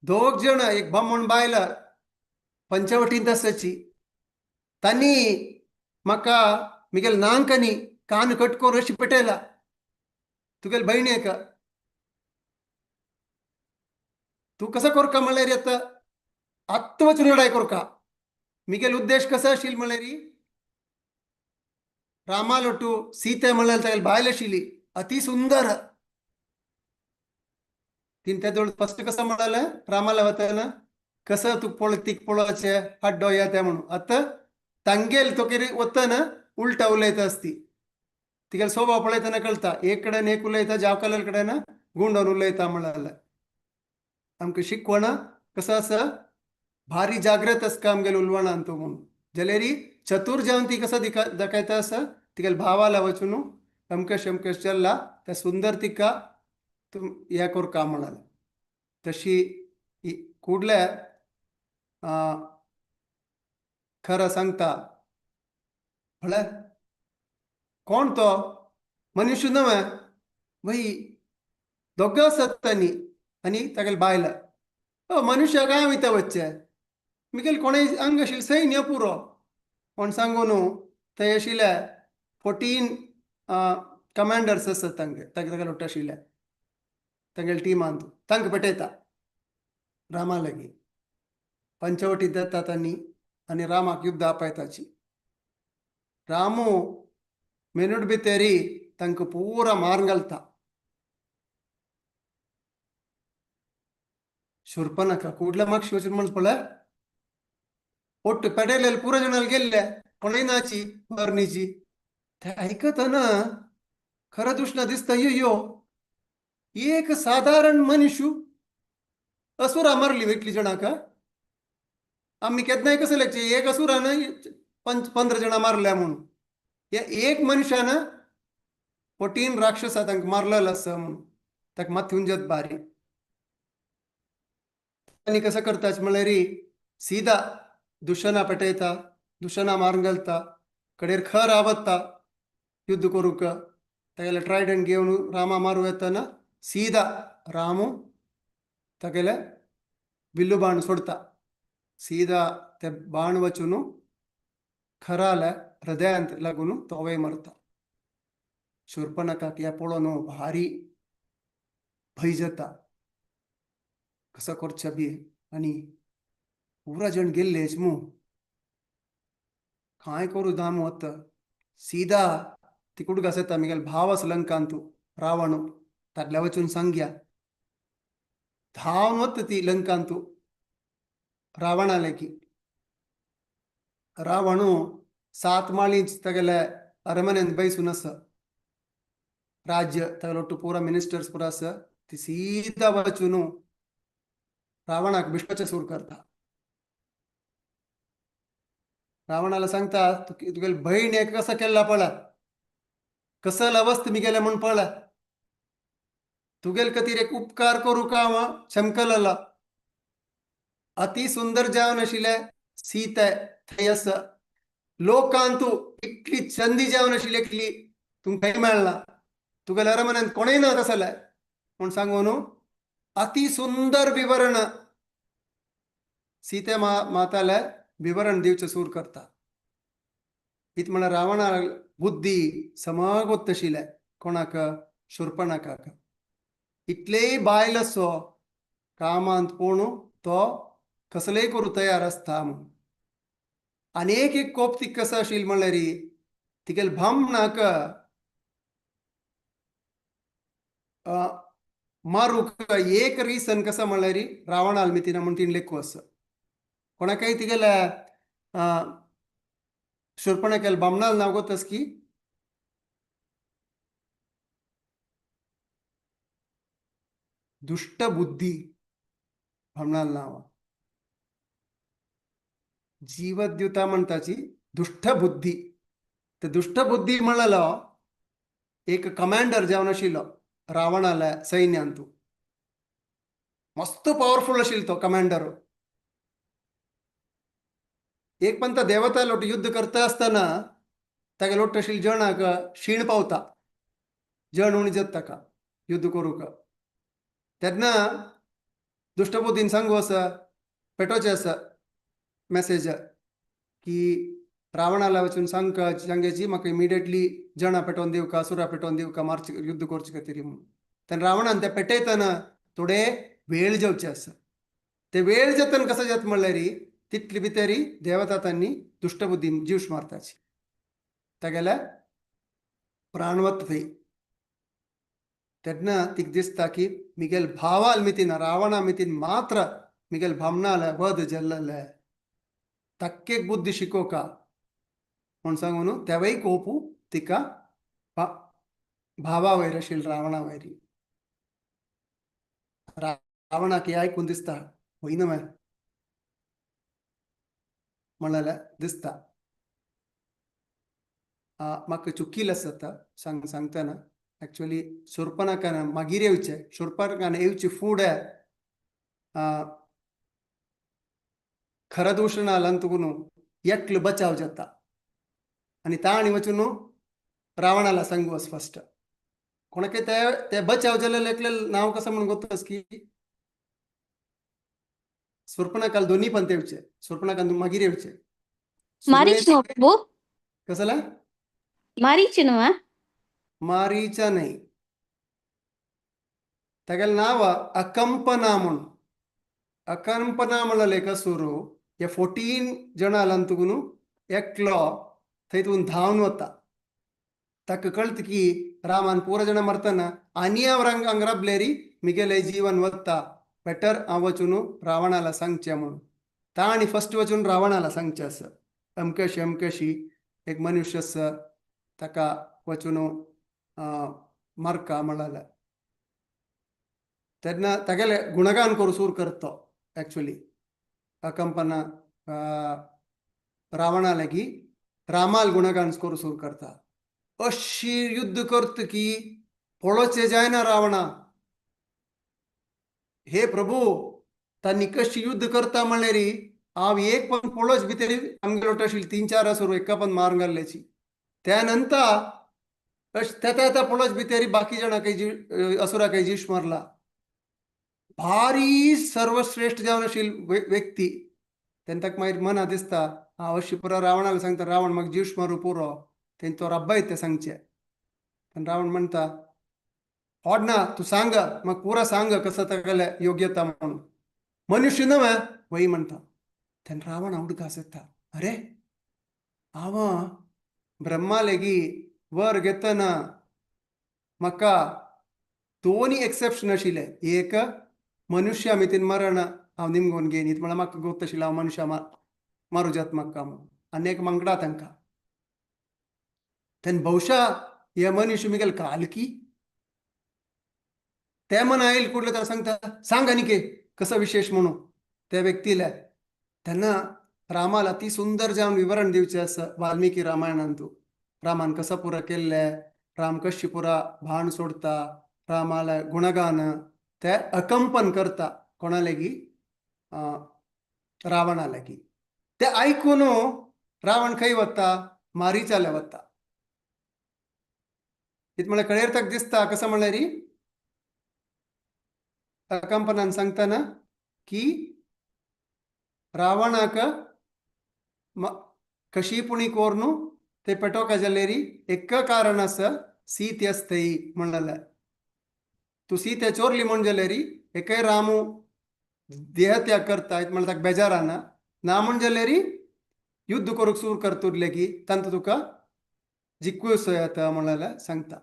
दोग जण एक बामण बायल पंचवटींत आसाची, तांणी म्हाका मिगेल नांकांनी कान कट करून अशी पेटयला तुगेल भयणीक, तूं कसो करका म्हणल्यार आतां आत्तां वचून लढाय करका. मिगेल उद्देश कसो आशिल्लो म्हणल्यार रामालोटू सीते म्हणल्यार तागेली बायल आशिल्ली अति सुंदर, तिन तेदोळ फस्ट कसं म्हणाले रामाला वतना कसं तूं पळ तीक पळोवचें हाड्डो येता म्हणून. आतां तांगेल तो कितें वतना उलटा उलयता आसती, तिगेलो स्वभाव पळयतना कळटा, एक कडेन एक उलयता जावकाल्या कडेन गुंडोवन उलयता म्हळ्यार आमकां शिकवण कसं आसा भारी जाग्रत आसता आमगेले उलवणान तो म्हणून. जाल्यार चतुर जावन ती कसो दाखयता आसा तिगेले भावाला वचून अमकेश अमकेश चल्ला त्या सुंदर तिका तूं हें करका म्हणाले. तशी कुडल्या खरं सांगता म्हळ्यार कोण तो मनुष्य नव्हे भाई दोग आसात तांणी आनी तागेले बायल मनुष्य काय वयता वच्चे मिगेल कोणें अंग आशिल्लें सैन्य पुरो कोण सांगू न्हू थंय आशिल्ले 14 कमांडर्स आसात तांगे तागेले ಒಟ್ಟು आशिल्ले तांगेले टिमान तांकां पेटयता रामा लागीं पंचवटी देता तांणी आनी रामाक युद्ध आपयताची. रामू मिनट भितरी तांकां पुरा मारून घालता. शूर्पणखा ಕೂಡ್ಲೆ मागशी वचून म्हण पळय ಒಟ್ಟು ಪೆಡೆಲೆಲ್ಲಿ ಪೂರ ಜನ ಗೆಲ್ಲೆ कोणय नाची मरणीची ते आयकतना खरो दुश्ण दिसता यो एक साधारण मनुष्य असुरा मारली इतली जणांक आमी केन्नाय कसं लेखचे एक असुरान 15 जणां मारल्या म्हणून या एक मनशान 14 राक्षसा तांकां मारलेलो आसा म्हणून ताका माथ्यून जात बारी. आनी कसं करता म्हणल्यार सीधा दुशना पेटयता दुशना मारून घालता कडेर खर आवत्ता युद्ध करूंक तागेले ट्रायडंट घेवन रामा मारू येतना सीधा रामू तागेले विल्लू बाण सोडता. सीधा ते बाण वचून खराल्या हृदयांत लागून तोवय मरता. शूर्पणखाक ह्या पळोवन भारी भंय जाता कसो करचें बी आनी पुरा जण गेल्लेच मू काय करूं दामू आतां सीधा तिकुड घासता मिगेल भाव आसा लंकांतू रावण ताटल्या वचून सांगया धांवन वता ती लंकांतू रावणा लागीं. रावणू 7 माळींच तागेले अरमनेंत बैसून आसा राज्य तागेलो ಒಟ್ಟು ಪೂरा मिनिस्टर्स पुरा आसा ती सीधा वचून रावणाक बिश्पाचे सूर करता. रावणाला सांगता तुगेली बहीण एक कसं केला पळय कसं अवस्थ मी गेले म्हूण पळय तुगेल खातीर एक उपकार करूं का हांव शमकलला अति सुंदर जावन आशिल्ले सीता थंय आसा लोकांतू इतली चंदी जावन आशिल्ली एकली तुमकां खंय मेळना तुगेल्या अरमनेंत कोणूय ना तसले म्हूण सांगू न्हू अति सुंदर विवरण सीते माताले विवरण दिवचें सूर करता. इत म्हळ्यार रावणा बुद्धी समग वता कोणाक शूर्पणखाक इतलेय बायल असो कामांत पूण तो कसलेय करूं तयार आसता म्हणून. आनी एक एक कोप ती कसो आशिल्ली म्हणल्यार तिगेले बामणाक मारूंक एक रिजन कसो म्हणल्यार रावणाल मितीना म्हूण तिणें लेखू आसा. कोणाकय तिगेले शूर्पणखेल बामणाल नांव गोतस की दुष्ट बुद्धी बामणाल नांव जीवद्युता म्हणताची दुष्ट बुद्धी. ते दुष्ट बुद्धी म्हणलो एक कमांडर जावन आशिल्लो रावणाल्या सैन्यांतू मस्त पावरफुल आशिल्लो तो कमांडर. एक पंत देवता लोट युद्ध करता आसतना तागे लोट आशिल्ले जणाक शीण पावता जण उणी जाता ताका युद्ध करूंक. तेन्ना दुश्टबुद्धीन सांगू आसा पेटोवचें आसा मेसेज की रावणाला वचून सांगका सांगेची म्हाका इमिडिएटली जणां पेटोवन दिवका असुरा पेटोवन दिवका मार्च युद्ध करचे खातीर म्हणून. तेन्ना रावणान ते पेटयतना थोडे वेळ जावचे आसा ते वेळ जातना कसो जाता म्हणल्यार तितली भितरी देवता तांणी दुश्टबुद्धीन जीवश मारताची तागेल्या प्राणवत थंय. तेन्ना तिका दिसता की मिगेल भावाल मितीन रावणा मितीन मात्र मिगेल भामणाल वध जल्लले तक्केक बुद्धी शिकोवका म्हूण सांगून तेवय कोपू तिका भावा वयर आशिल्ले रावणा वयर. रावणाक हें आयकून दिसता वयना मरे म्हणलें दिसता म्हाका चुकील आसा सांगतना एक्चुअली शूर्पणखान मागीर येवचें शूर्पणखान येवचे फुडें खरदूषणाला अंतुगुनु एकल बचाव जाता आनी ताणी वचून रावणाला सांगू स्पष्ट कोणाके ते ते बचाव जालेले एकले नाव कसं म्हणून गोतस की सुर्पणाकाल दोन्ही पण तेवचे, सुर्पणाकाल मागीर येवचे. मारीच न्हू प्रभू? कसला? मारीच न्हू आ? मारीचा नाही, तागेलें नांव अकंपना म्हणून. अकंपना म्हणलें एक असुरू हे 14 जणां अंतुगुनु एकलो थंय धांवन वता. ताका कळत की रामान पुरा जण मरतना आनी हांव रंग हांगा राबलेरी मिगेले जीवन वता, बेटर हांव वचून रावणाला सांगचें म्हणून. ताणी फर्स्ट वचून रावणाला सांगचें आसा, अमकेशी अमकेशी एक मनुष्य आसा, ताका वचून मारका म्हणलें. तेन्ना तागेले गुणगान करूं सूर करतो एक्चुअली अकंपना रावणा लागी रामाल गुणगान करूं सूर करता. अशी युद्ध करत की पळोवचें जायना रावणा. हे प्रभू, तांणी कशी युद्ध करता म्हणल्यार हांव एक पण पळोवच भितर आमगेलो आशिल्ली तीन चार असुर एका पण मारून घाल्ल्याची. त्यानंतर तेता तेता पळोवच भितर बाकी जाणां काही असुरा काही जीश मारला. भारी सर्वश्रेष्ठ जावन आशिल्ली व्यक्ती. तेन्ना ताका मागीर मना दिसता हांव अशी पुरो रावणाला सांगता, रावण म्हाका जीश मारू पुरो. तें तो रब्बाय तें सांगचें. पण रावण म्हणटा, होड ना, तूं सांग म्हाका, पुरा सांग कसं तागेलें योग्यता म्हणून. मनुष्य नव्हे वय म्हणटा. तेन्ना रावण उडगास येता, अरे हांव ब्रह्मा लेगी वर घेतना म्हाका दोनी एक्सेप्शन आशिल्ले. एक मनुष्य मितीन मरण हांव निमगोन घेन म्हळ्यार म्हाका गोत आशिल्लें हांव मनुष्य मारू जात म्हाका म्हणून, आनी एक मांगडा तांकां. तेन्ना बहुशा हे मनुष्य मिगेल कालकी ते मन आयल कुठलं तर सांगता, सांग आनी कसं विशेष म्हणून त्या व्यक्तीला. त्यांना रामाला अति सुंदर जावन विवरण दिवचें आसा वाल्मिकी रामायणांतु. रामान कसं पुरा केल्लें, राम कशी पुरा भाण सोडता, रामाला गुणगान ते अकंपन करता कोणा लेगी, रावणा लागी. ते आयकून रावण खंय वता? मारीचाले वता. इत म्हळ्यार कळेर ताका दिसता कसं म्हणल्यार अकंपनान सांगतना की रावणाक कशी पुणी कोरनु ते पेटोवका जालेरी एक कारण आसा, सीते आसतय म्हणलें. तूं सीते चोरली म्हण जालेरी एकय रामू देहत्याग करता म्हळ्यार ताका बेजाराना ना म्हण जालेरी युद्ध करूंक सूर करतुरले की तांतू तुका जिक्कूस येता म्हणलें सांगता.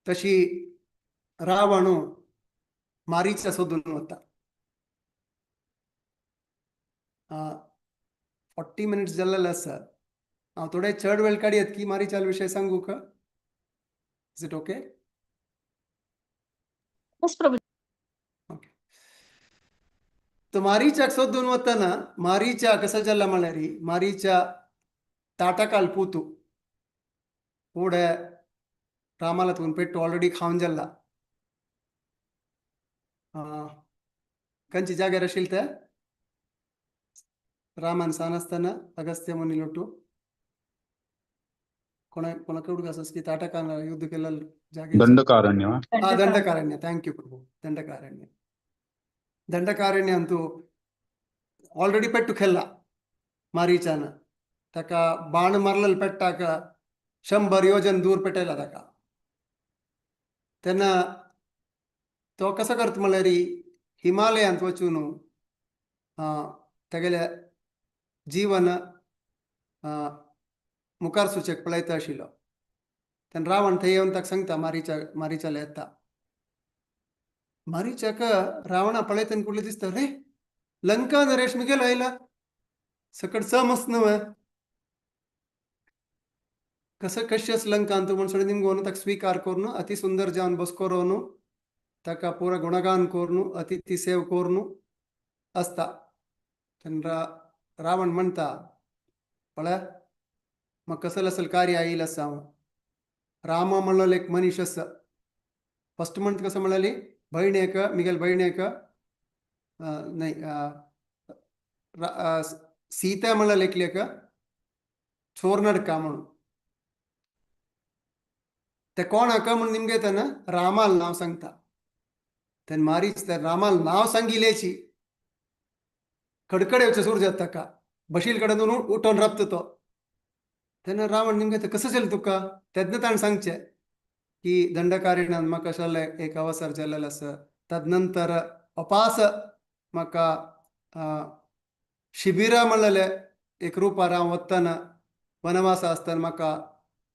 तशी रावणू मारीचा सोदून वता. 40 मिनिट्स जाल्लेले आसा. हांव थोडे चड वेळ काडयत की मारीचाल विशय सांगू का? Is it okay? Yes, Prabhu. तर मारीचाक सोदून वतना मारीचा कसं जाला म्हळ्यार मारीचा ताटकाल पूतू फुडें रामाला तुवन पेट्टू ऑलरेडी खावन जाला. खंयच्या जाग्यार आशिल्ले ते रामान सान आसतना अगस्त्य मुनी लोटू कोणा कोणाक उडगास की ताटकान युद्ध केलेलं जागे? ದಂಡಕಾರಣ್ಯ. हा, Dandakaranya. Thank you Prabhu. Dandakaranya, Dandakaranya ಅಂತೂ ಆಲ್ರೆಡಿ ಪೆಟ್ಟು खेल्ला मारीचान. ताका बाण मारलेलो पेट्टाक 100 योजन दूर पेटयला ताका. तेन्ना तो कसो करता म्हणल्यार हिमालयांत वचून तागेलें जीवन मुखार सुचेक पळयता आशिल्लो. तेन्ना रावण थंय येवन ताका सांगता, मारीचा मारीचाले येता. मारीचाक रावणा पळयतना कुठले दिसता, रे लंका नरेश मिगेल आयला, सकट समज नव्हे कसं कश्यच लंकांत म्हण सगळें निमगोवन ताका स्वीकार करून अति सुंदर जावन बस करून ताका पुरा गुणगान करून अतिथी सेव करून असता. तेन्ना रावण म्हणटा, पळय मग कसं असेल कार्य येईल आसा हांव रामा म्हणलेलो एक मनीस आसा. फर्स्ट म्हणत कसं म्हणाली भयणेक मिगेल भयणेक नाही सीता म्हणल्यार एकल्याक चोरनडका म्हणून. ते कोण हाका म्हूण निमगे तेन्ना रामाल नांव सांगता. तेन्ना मारीच त्या रामाल नांव सांगिलेची कडकड येवचें सुरू जाता ताका, बशील कडेन उठोन राबता तो. तेन्ना रावण निमगे तें कसो जालें तुका? तेन्ना ताणें सांगचें की दंडकारिणान म्हाका अशें एक अवसर जाल्लेलो आसा, तदनंतर अपास म्हाका शिबिरा म्हणलेले एक रुपार हांव वतना वनवासा आसतना म्हाका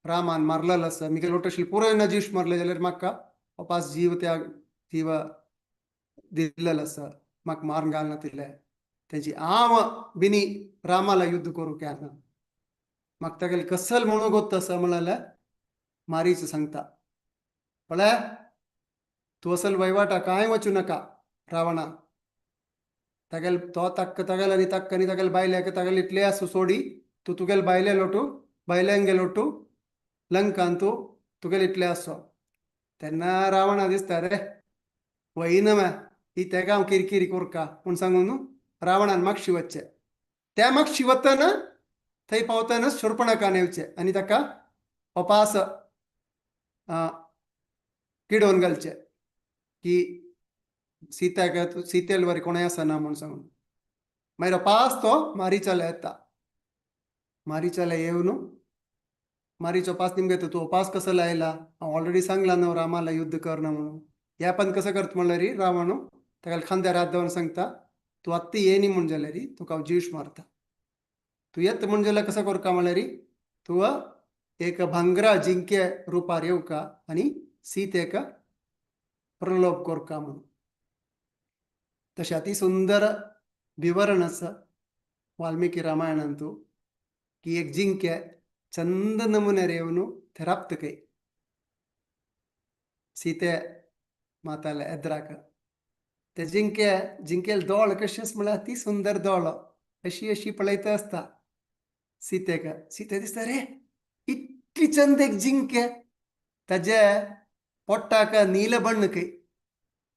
रामान मारलेलो आसा. मिगेल लोटशील पुराय ना जीव मारले जाल्यार म्हाका अपास जीव त्याग जीव दिल्लेलो आसा, म्हाका मारून घालना तिल्ले तेजी हांव बिनी रामाला युद्ध करूंक येना, म्हाका तागेले कसल म्हणूंक गोत्त आसा म्हणल्यार मारीच सांगता. पळय तूं असल वयवाटा कांय वचूं नाका रावणा, तागेले तो ताक्क तागेले आनी ताक्क आनी तागेले बायल्याक तागेले इतले आसूं सोडी, तूं तुगेले बायले लोटू बायल्यांगे लोटू लंकान तूं तुगेले इतले आसो. तेन्ना रावणा दिसता रे वयना मा ही तेका हांव किरकिरी कोरका म्हूण सांगून न्हू रावणान मागशी वचचें. त्या मागशी वतना थंय पावतना शूर्पणखान येवचें आनी ताका अपास किडोवन घालचें की सीताक सीतेल वरी कोणूय आसना म्हूण सांगून. मागीर अपास तो मारीचाले येता. मारीचाले येवन मारीचो पास निमगे तूं अपास कसो लायला, हांव ऑलरेडी सांगला न्हू रामाला युद्ध करना म्हणून. ह्या पण कसं करता म्हणल्यार रावण ताका खांद्यार हात दवरून सांगता तूं आत्तां येनी म्हूण जाल्यार तुका हांव जीव मारता, तूं येता म्हूण जाल्यार कसो करका म्हणल्यार तूं एक भांगरा जिंके रुपार येवका आनी सीतेक प्रलोभ करका म्हणून. तशें अती सुंदर विवरण आसा वाल्मिकी रामायणांतू की एक जिंके चंद नमुन्यार येवन ते राबता खंय सीते माताले एद्राक. ते जिंके जिंकेल दोळ कशेंच म्हळ्यार अती सुंदर दोळ अशी अशी पळयता आसता सीतेक. सीते दिसता रे इतली चंद एक जिंके, ताजे पोट्टाक नील बण्ण खंय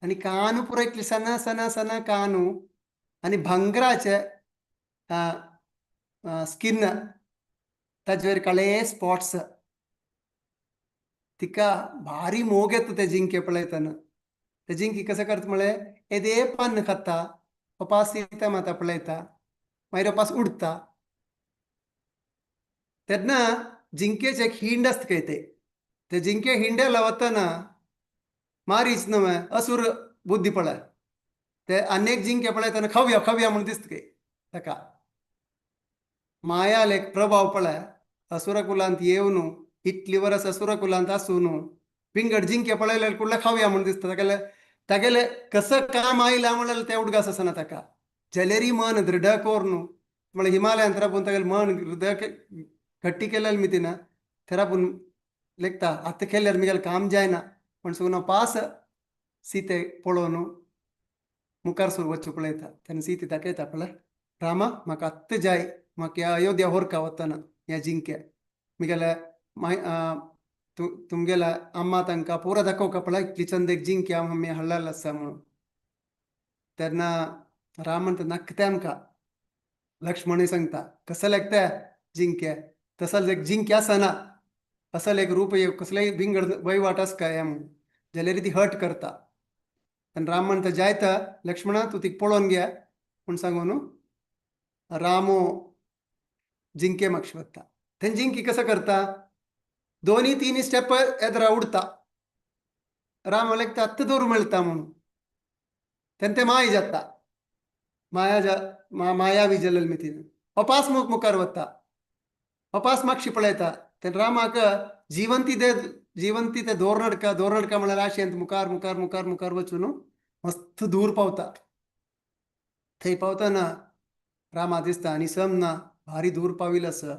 आनी कानू पुरो इतली सना सना सना कानू आनी भांगराचे स्किन, ताजेर काळे स्पॉट्स. तिका भारी मोग येता ते जिंके पळयतना. ते जिंकी कसं करता म्हळ्यार येदे पान्न खाता, अपास सीता माता पळयता, मागीर अपास उडता. तेन्ना जिंकेचे एक हिंड आसता खंय ते, ते जिंके हिंड्याला वतना मारीच न्हय असुर बुद्धी पळय ते अनेक जिंके पळयतना खावया खावया म्हूण दिसता खंय ताका. मायाल एक प्रभाव पळय असुरकुलांत येवन इतली वरस असुरकुलांत आसून विंगड जिंके पळयल्यार कुडल्या खावया म्हूण दिसता. तागेले तागेले कसं काम आयला म्हणल्यार ते उडगास आसना ताका. जलेरी मन दृढ कोर्नु म्हळ्यार हिमालयांत राबून तागेले मन हृदय घट्टी केलेले मितीन ते राबून लेखता आतां केल्यार मिगेलें काम जायना म्हण सगळो पास सीते पळोवन मुखार सुरू वचूं पळयता. तेन्ना सीते दाखयता पळय रामा म्हाका आत्तां जाय, म्हाका ह्या अयोध्या होरका वतना ह्या जिंके मिगेले माय तुमगेल्या अम्मा तांकां पुरो दाखोवका पळय इतली चंद एक जिंके आमी हाडलेलो आसा म्हणून. तेन्ना राम म्हणटा नाका तें आमकां. लक्ष्मणूय सांगता कसं लागता जिंके तसो एक जिंके आसना, असल एक रूप कसलेय विंगड वहिवाट आसा काय म्हणून जाल्यार ती हट करता. आनी राम म्हणटा जायता लक्ष्मणा तूं तिका पळोवन घे म्हूण सांगून रामो जिंके मागशी वता. तेन्ना जिंकी कसो करता दोनी तीन स्टेप एदरा उडता. राम लेखता आत्तां दवरूं मेळटा म्हणून. तेन्ना ते माय जाता माया मायावी जलल मितीन अपास मुखार वता, अपास मागशी पळयता. तेन्ना रामाक जिवंती ते जिवंती ते दोरनडका दोरनडका म्हळ्यार आशेंत मुखार मुखार मुखार मुखार वचून मस्त दूर पावता. थंय पावतना रामा दिसता आनी समना भारी दूर पाविल्लो आसा.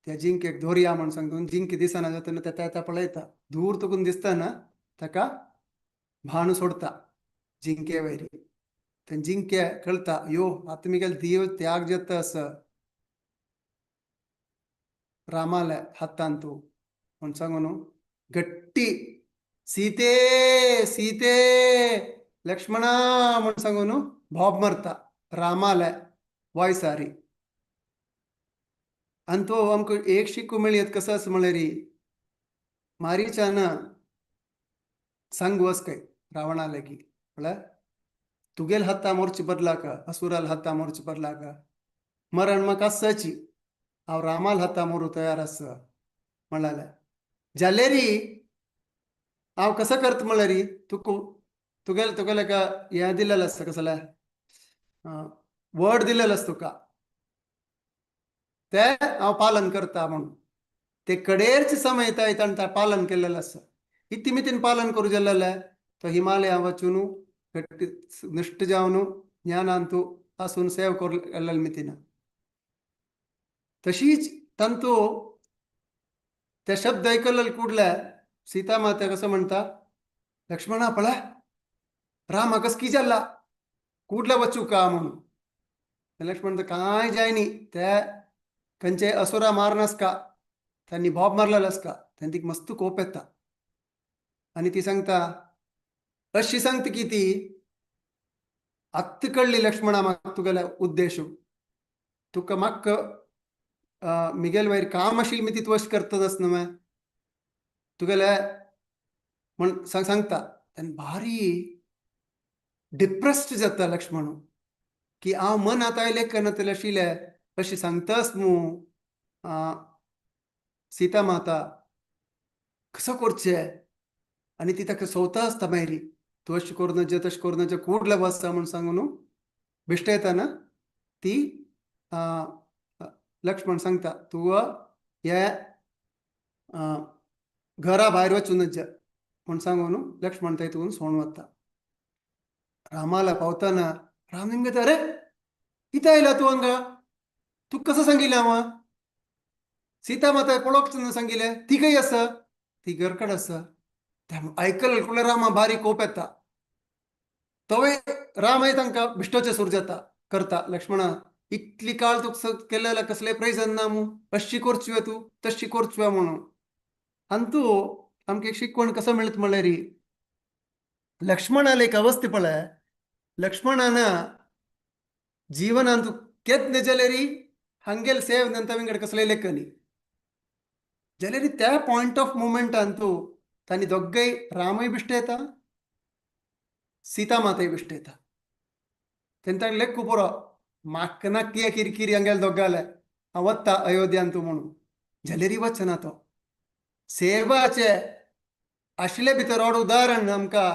त्या जिंकेक दोरया म्हूण सांगून जिंके दिसना जातना तेता येता पळयता दूर तुकून दिसतना ताका भाण सोडता जिंके वयरी. तेन्ना जिंके कळटा यो आतां मिगेले देव त्याग जाता आसा रामाल्या हातान तूं म्हूण सांगून गट्टी सीते सीते लक्ष्मणा म्हूण सांगून बोब मारता रामाल्या वॉयसारी. आनी तो आमकां एक शिकू मेळयत कसो आसा म्हळ्यार मारीचान सांग वस काय रावणा लागी म्हळ्यार तुगेल हाता मोरचे बदलाक असुराल हाता मोरचे बदलाक मरण म्हाका आसाची हांव रामाल हाता मोरू तयार आसा म्हळ्यार जालेरी हांव कसो करता म्हळ्यार तुका तुगेले तुगेले का हें दिलेलें आसता कसलें वर्ड दिलेलो आसता तुका ते हांव पालन करता म्हणून ते कडेरचे समय येता ताणें पालन केलेलें आसा इत्ती मितीन पालन करूं जालेलें तो हिमालया वचून गट्टी निश्ट जावन ज्ञानांतु आसून सेव करू केल्लें मितीन. तशीच तांतू ते शब्द ऐकलेले कुडले सीता माता कसं म्हणता लक्ष्मणा पळय रामा कस की जाल्ला कुडले वचू का म्हणून. लक्ष्मण तर काय जायनी ते खंयचे असुरा मारनास का त्यांनी बॉब मारलेलो का त्यांनी तिका मस्त कोप येता आनी ती सांगता अशी सांगता की ती आत्त कळ्ळी लक्ष्मणा म्हाका तुगेले उद्देश तुका म्हाका मिगेल वयर काम आशिल्ली मी ती तूं अशें करतस न्हू तुगेले म्हण सांगता तेन्ना भारी डिप्रेस्ड जाता लक्ष्मण की हांव मन आतां आयलें करनातलें आशिल्लें अशें सांगतास न्हू सीता माता कसो करचें आनी ती ताका सोवता आसता मागीर तूं अशें करूं नजे तशें करूं नजे कूडले बसता म्हूण सांगून न्हू बिश्टयतना ती लक्ष्मण सांगता तूं हे घरा भायर वचूं नजे म्हूण सांगून लक्ष्मण थंय तुगून सोण वता. रामाला पावताना राम निमगेता अरे कितें आयला तूं हांगा तुका कसो सांगिल्लें हांव सीता माता पळोवंक सांगिल्लें ती खंय आसा ती घरकड आसा. आयकल कुडले रामा भारी कोप येता तोवय रामय तांकां बिश्टोचें सूर जाता करता लक्ष्मणा इतली काळ तुका केलें कसलें प्रयोजन ना मू अशी करचुया तूं तशी करचुया म्हणून. आनी तूं आमकां एक शिकवण कसो मेळत म्हणल्यार लक्ष्मणाले एक अवस्था पळय लक्ष्मणान जीवनांत केन्ना जाल्यार हांगेल सेव नंतर विंगड कसलें लेखनी जाल्यार त्या पॉयंट ऑफ मुमेंटान तूं तांणी दोग्गय रामय बिश्ट येता सीता माताय बिश्ट येता तेन्ना ताणें लेखू पुरो म्हाका नाकी किरकिरी हांगेले दोगाले हांव वता अयोध्यान तूं म्हणून जाल्यार वचना तो सेवाचे आशिल्ले भितर व्हड उदाहरण आमकां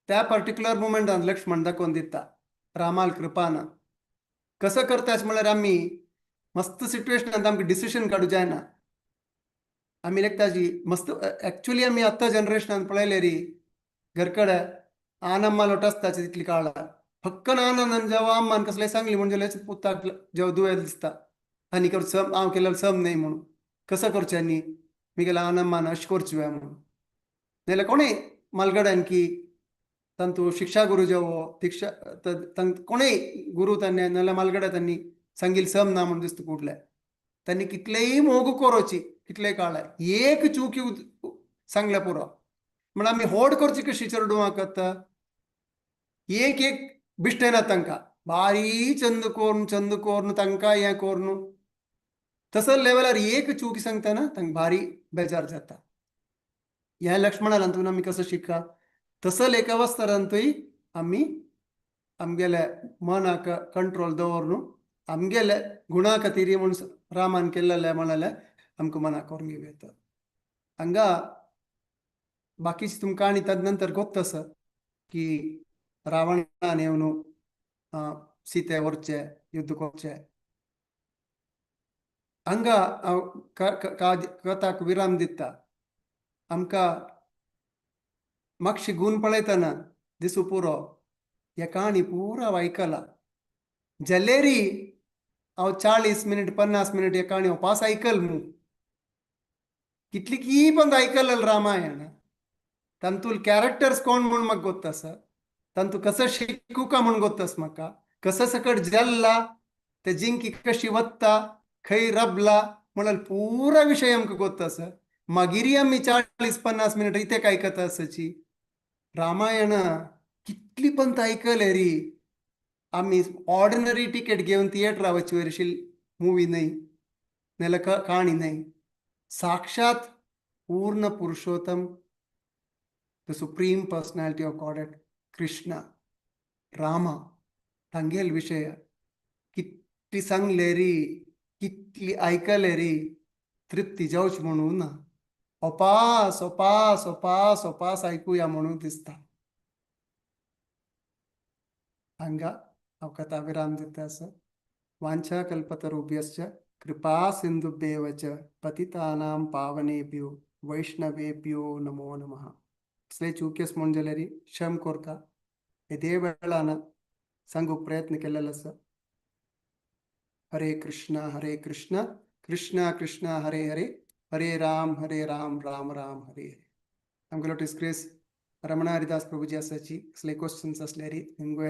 त्या पर्टिक्युलर मुमेंटान लक्ष्मण दाखोवन दिता रामाल कृपान. कसो करता अशें म्हणल्यार आमी मस्त सिट्युएशनांत आमकां डिसिशन काडूं जायना आमी लेखताची मस्त एक्चुअली आमी आतां जनरेशनान पळयलें री घरकडे आनम्मा लोट आसताची तितली काळ फक्त आनंदान जेवा अम्मान कसलें सांगली म्हणजे पुताक जेवा दुयेंत दिसता आनी कर सम हांव केलें सम न्हय म्हणून कसो करचें आनी मिगेल्या आनम्मान अशें करचें म्हणून नाजाल्यार कोणूय मालगड्यान की तांतू शिक्षा गुरू जेवो दीक्षा कोणूय गुरू तांणी नाजाल्यार मालगड्या तांणी सांगील सम ना म्हणून दिसता कुडले त्यांनी कितलेय मोग करोची कितले काळ एक चुकी सांगल्या पुरो म्हण आमी होड करची कशी चेडवांक आतां एक एक बिश्टेना तांकां बारी चंद कोरून चंद कोरून तांकां हें कोरून तसो लेवलार एक चुकी सांगता ना तांकां भारी बेजार जाता. ह्या लक्ष्मणांतून आमी कसो शिका तसो एका अवस्थांतूय आमी आमगेल्या मनाक कंट्रोल दवरून आमगेले गुणा खातीर म्हूण रामान केल्लें म्हणलें आमकां मनाक करून घेवं येता. हांगा बाकीची तुमकां आनी ताजे नंतर गोत्त आसा की रावणान येवन सीते व्हरचें युद्ध करचें. हांगा हांव कथाक विराम दिता. आमकां मातशी गूण पळयतना दिसू पुरो ह्या काणी पुरा आयकला जाल्यारी हांव 40 मिनट 50 मिनट ह्या काणी पास आयकल मू कितली की पण आयकल रामायण तांतूल कॅरेक्टर्स कोण म्हूण म्हाका गोत्त आसा तांतू कसं शिकू का म्हूण गोत्त आसा म्हाका कसं सकट जल्ला ते जिंकी कशी वत्ता खंय रबला म्हणल्यार पुरा विशय आमकां गोत्त आसा. मागीरय आमी 40-50 मिनट इतेक आयकता आसाची रामायण कितली पंत आयकले री आमी ऑर्डिनरी टिकेट घेवन थिएटरा वचची अशी मुवी न्हय नाल्यार काणी न्हय. साक्षात पूर्ण Purushottam, the supreme personality of Godhead Krishna Rama तांगेल विशय कितली सांगले री, कितली आयकले री, तृप्ती जावची म्हणून ना. अपास अपास अपास अपास आयकुया म्हणून दिसता. हांगा हांव कथा विराम दिता आसा. वांछा कल्पतरुभ्यश्च कृपा सिंधुभ्येव च पतितानां पावनेभ्यो वैष्णवेभ्यो नमो नमः. असले चुक्यस म्हूण जाल्यार क्षम करता. येदे वेळान सांगूंक प्रयत्न केल्लो आसा. हरे कृष्ण हरे कृष्ण कृष्ण कृष्ण हरे हरे, हरे राम हरे राम राम राम हरे हरे. आमगेलो डिस्ग्रेस रमणा हरिदास प्रभुजी आसाची. कसले क्वेश्चन्स आसल्यार निमगो.